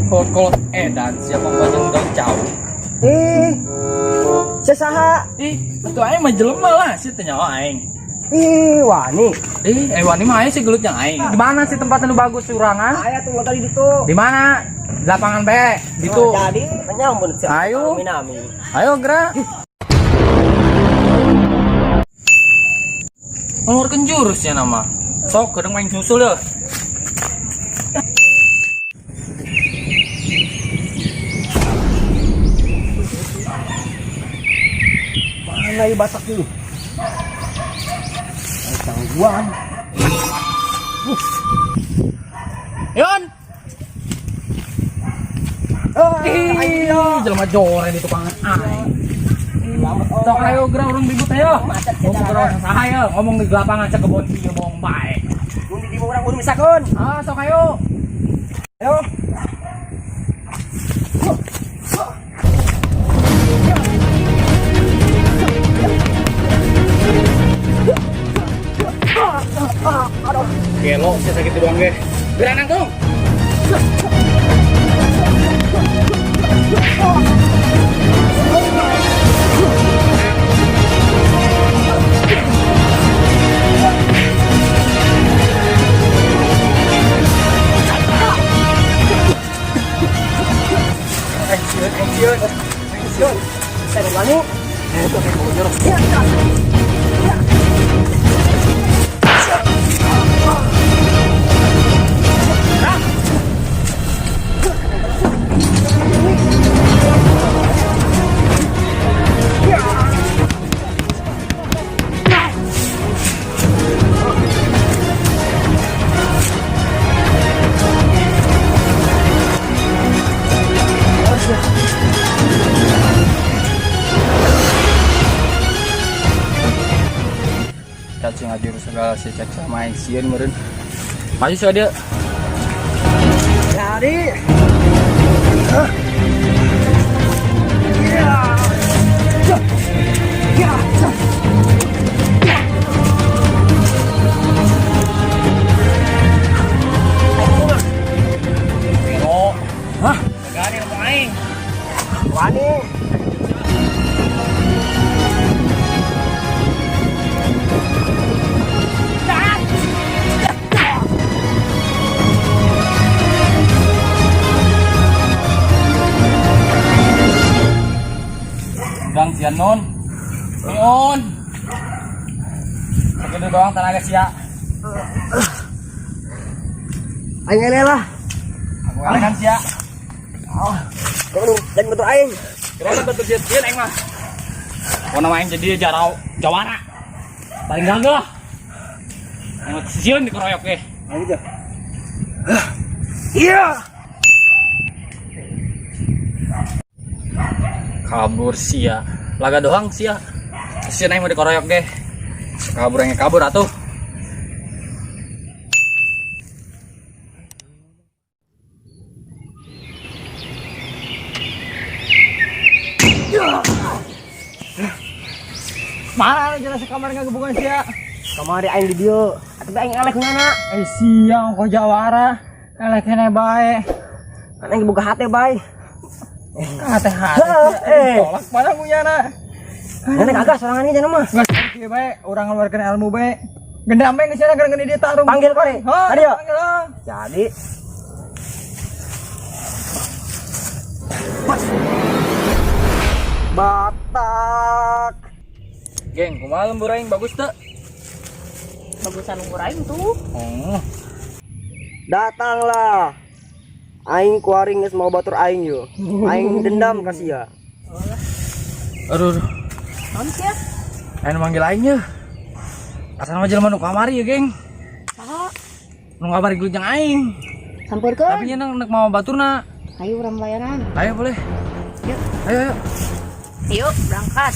Kolot-kolot edan siapa bajeng daun cau. Ih. Sesaha? Ih, atuh aing mah jelema lah, sih teh nyawa aing. Ih, wani. Ih, wani mah aing sih gelut yang aing. Di mana sih tempat anu bagus surangan? Aya tuh tadi ditu. Di mana? Di lapangan B, gitu. Jadi menyambut sih. Ayo. Minami. Ayo gerak. Ngeluarkan jurusnya nama. Sok, kadang main susul ya. Mana ieu basak dulu? Gangguan. Yon. Oh, Ih, jelema joren di tukangan aing. Sok ayo gerak urang ribut ayo. Ngomong gerak saha ya, ngomong di lapangan cek kebon ieu bohong bae. Mun di urang kudu misakeun. Ah, sok ayo. Ayo. Gelo sih sakit doang ge. Gerak nangtung. Action, action, action. Saya wani. Cacing aja segala si cek sama aing sieun meureun. Maju sih dia. Jadi. Oh. Hah? Gani ngomong aing. Wani. Gang sian non. Mion. Segitu doang tenaga sia. Aing eleh lah. Aku kan sia. Kau dan betul aing. Kira betul sia sieun aing mah. Pokona mah aing jadi jarau jawara. Paling gagah. Aing mah sieun dikeroyok ge. Aing gitu. Iya. Kabur sia. Laga doang sia. Sieun aing mah dikeroyok ge. Kabur aing kabur atuh. Mana jelas kamar ngagebukan sia? Kamari aing di dieu. Atuh aing eleh kunyana. Eh siang kok jawara. Eleh kene bae. Kan aing boga hate bae. Hate hate. Eh. Tolak mana kunyana. Nenek kagak sorangan ini jangan mah. Geus kieu bae urang ngeluarkeun ilmu bae. Gendam bae geus gara gede dia tarung. Panggil kore. Hah, Tadi yo. panggil ah. Jadi. Batak. Geng, kumaha lembur aing bagus teu? Bagusan lembur aing tuh. Oh. Datanglah. Aing kuaring geus mau batur aing yo. Aing dendam ka sia. Aduh. Naon sia? Aing manggil aing ye. Asal mah jelema nu kamari ya, geng. Saha? Nu kamari gelut jeung aing. Sampeurkeun. Tapi nya nek mau baturna. Ayo urang layanan. Ayo boleh. Yuk. Ayo ayo. Yuk, berangkat.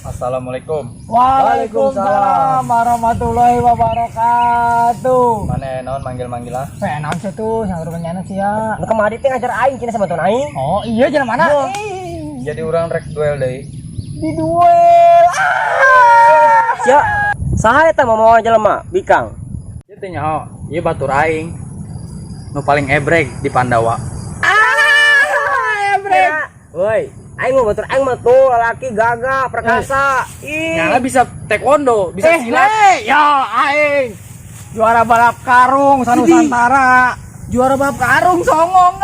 Pas Assalamualaikum. Waalaikumsalam warahmatullahi wabarakatuh. Mana naon manggil-manggil ah? Eh, naon sih tuh, yang rumahnya sih ya. Nu kamari teh ngajar aing cenah sama aing. Oh iya, jalan mana? Jadi urang rek duel deui. Di duel. Ah! Sia, saha eta mamawa jelema bikang? Ieu teh nyaho, ieu batur aing. Nu paling ebreg di Pandawa. Ah, ebreg. Woi, aing mah batur aing mah tuh lalaki gagah perkasa. Ih. Nyala bisa taekwondo, bisa Eh, silat. hey, ya aing. Juara balap karung Nusantara. Juara balap karung songong.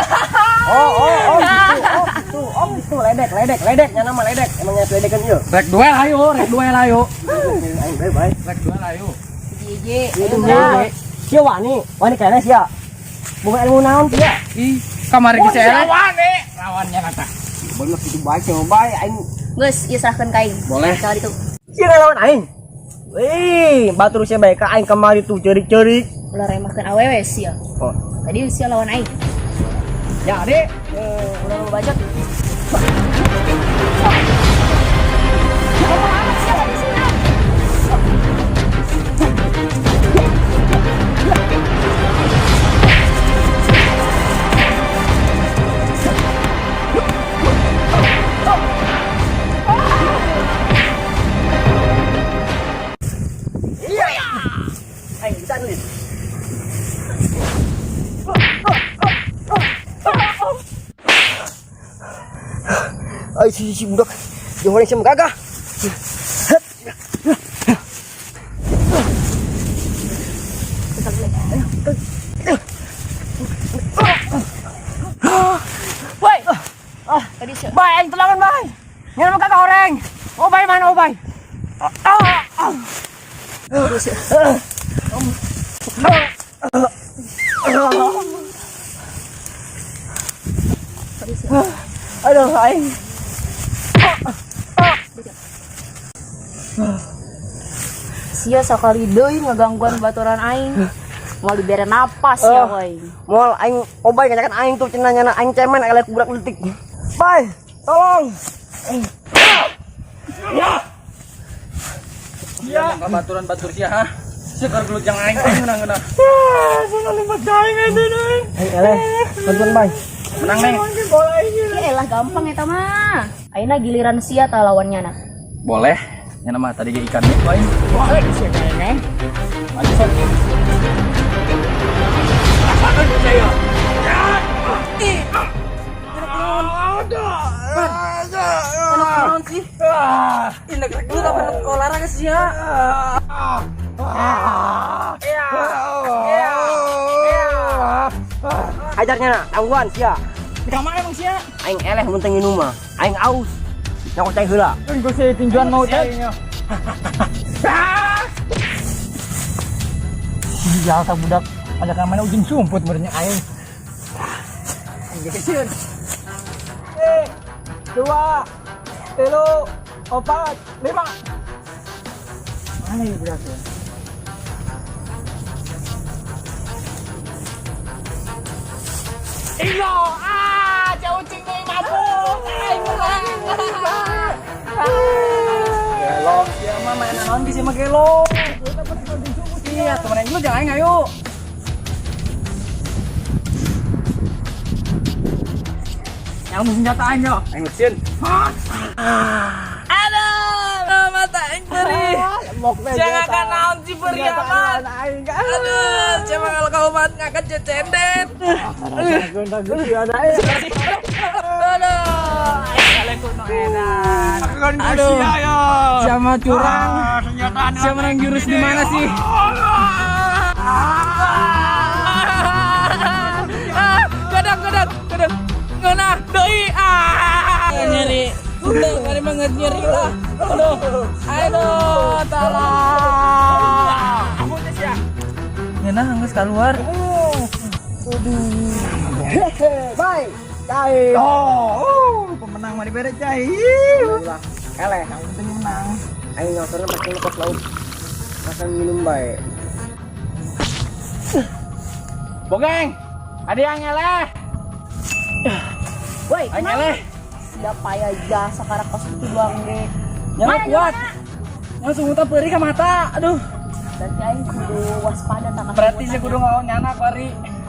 Oh, oh, oh gitu, oh gitu, oh gitu, ledek, ledek, ledek, nya nama ledek, emangnya ledekan ieu. Rek duel ayo, rek duel ayo. Aing bye bye. Rek duel ayo. Hiji, Ieu ayo tuh gerak. Sia wani, wani kayaknya sia. Bukan ilmu naon sia. Ih, kamari geus eleh. Lawan lawannya kata. Bener kitu bae sia bae aing. Geus, ieu serahkeun ka aing. Boleh. Kalau itu Sia ngelawan aing. Wih, batur sia bae ka aing kamari tuh ceurik-ceurik. ulah remahkeun awewe sia. Oh. Tadi sia lawan aing. Ya, Dek. Ulah mau bacot. Ngomong amat sia tadi sia. Aing bisa nulis. Ay, si si budak. Jeung horeng sia gagah. Woi. Tadi sia. Bay, aing tulangan bay. Nya nama gagah horeng. Oh bay mana oh bay. Tadi sia. Tadi sia. Aduh, aing. Sia sakali deui ngegangguan baturan aing. Moal dibere napas ya Oh. woi. Moal aing obay ngajakan aing tuh cenah nyana aing cemen elek budak leutik. Bay, tolong. Ya, baturan batur sia ha. Sia keur gelut jeung aing aing ngeunah-ngeunah. Aing eleh, bantuan bay. Menang neng. Ya elah gampang eta mah. Ayeuna giliran sia tah lawannya nah. Boleh. Nya nama tadi ge ikan itu aing. Boleh sih kayaknya. Maju sok. Rasakan ku saya. Naon sih? Ini rek gelut apa rek olahraga sih ya? Ajarnya na, tangguhan sia. Di kamar emang sia. Aing eleh mun teu nginum mah. Aing aus. Nyokot cai heula. Kan gue sih tinjuan mau teh. Iya, tak budak. Ajak mana ujung sumput merenya aing. Aing geus. 2, 3, 4, 5. Mana ya budak ya? Ilo, ah, jauh cing nih mabuk. Aing menang. Gelong sia mah mainan naon geus mah gelong. Iya, temenin dulu jangan aing ayo. Yang senjata aing yo. Aing sieun. Aduh, mata aing perih. Jangan kan naon si perih amat. Aduh, siapa kalau kau mat ngakan cecendet. Aduh, aing kaleng kuno edan. Aduh, siapa curang? Siapa yang jurus di mana sih? Kadang, kadang, kadang. Ngeunah deui ah. Nyeri. Udah, mari banget nyeri lah. Aduh. Aduh, tolong. Ngeunah geus keluar. Bye. Cai. Oh, pemenang mah dibere cai. Ulah, eleh. Yang penting menang. Aing nyotorna pake kos laut. Makan minum bae. Bogeng, ada yang ngeleh. Woi, Aing ngeleh. Siapa ya jasa karena kos itu doang ge. Nyana kuat. Langsung muntah perih ke mata. Aduh. Berarti aing kudu waspada tak. Berarti saya kudu ngelawan nyana kuari.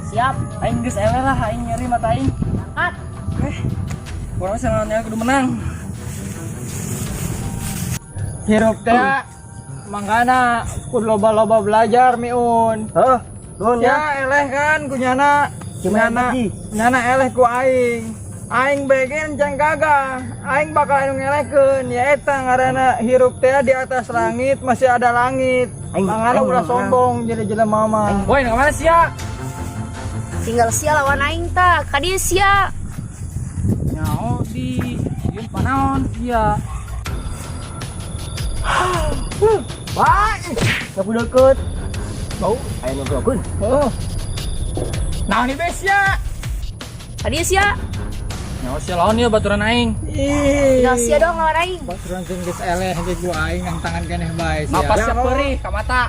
Siap. Aing geus eleh lah, aing nyeri mata aing. Angkat. Oke. Urang sih ngelawan nyana kudu menang. Hirup teh mangkana kudu loba-loba belajar, Miun. Hah? Nuhun ya. Ya eleh kan ku nyana. Gimana Nyana, tadi? nyana eleh ku aing. Aing begen can gagah. Aing bakal anu ngelehkeun. Ya eta ngaranna hirup teh di atas langit masih ada langit. Aing- Mangana aing ulah menang. sombong jadi jelema mah. Woi, kemana sih ya? Tinggal sia lawan aing ta. Ka dieu sia. Nyao di ieu panaon sia. Wah, aku deket. Bau, ayo ngobrolkeun. Oh. Nah ini bes ya. Ka dieu sia. Nyaho sia lawan ieu baturan aing. Ih. Tinggal sia dong lawan aing. Baturan sing geus eleh ge ku aing nang tangan keneh bae sia. Napas sia perih ka mata.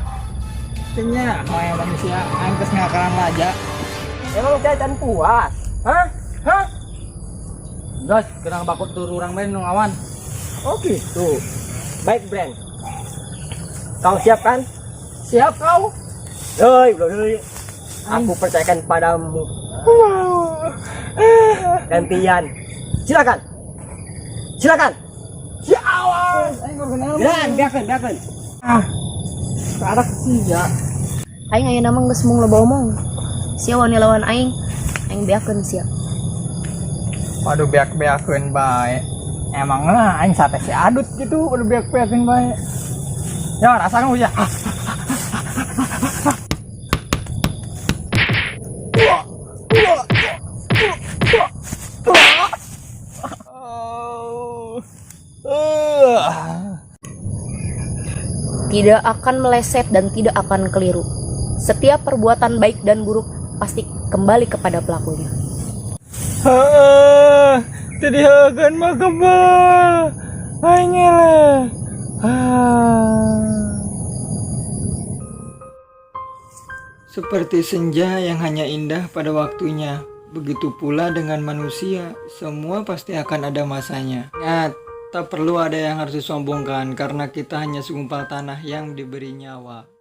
Nya, moe manusia aing geus ngakaran laja. Emang saya can puas? Hah? Hah? Gas, kena bakut tur urang bae nu ngawan. Oh gitu. Baik, Brand. Kau siap kan? Siap kau? Hei, belum dulu. Aku percayakan padamu. Gantian. Silakan. Silakan. Ya awas, aing kudu kenal. Biarkan, biarkan, biarkan. Ah. Karak sia. Aing ayeuna mah geus mung loba omong. Sia wani lawan aing. Aing beakeun sia. Waduh, beak-beakeun bae. Emang lah aing sate si adut gitu, waduh, beak-beakeun bae. Ya rasakan ya. Ah. Tidak akan meleset dan tidak akan keliru. Setiap perbuatan baik dan buruk pasti kembali kepada pelakunya. Heeh, jadi hagan mah kebal. Aing eleh. Ah. Seperti senja yang hanya indah pada waktunya, begitu pula dengan manusia, semua pasti akan ada masanya. Ingat, tak perlu ada yang harus disombongkan karena kita hanya segumpal tanah yang diberi nyawa.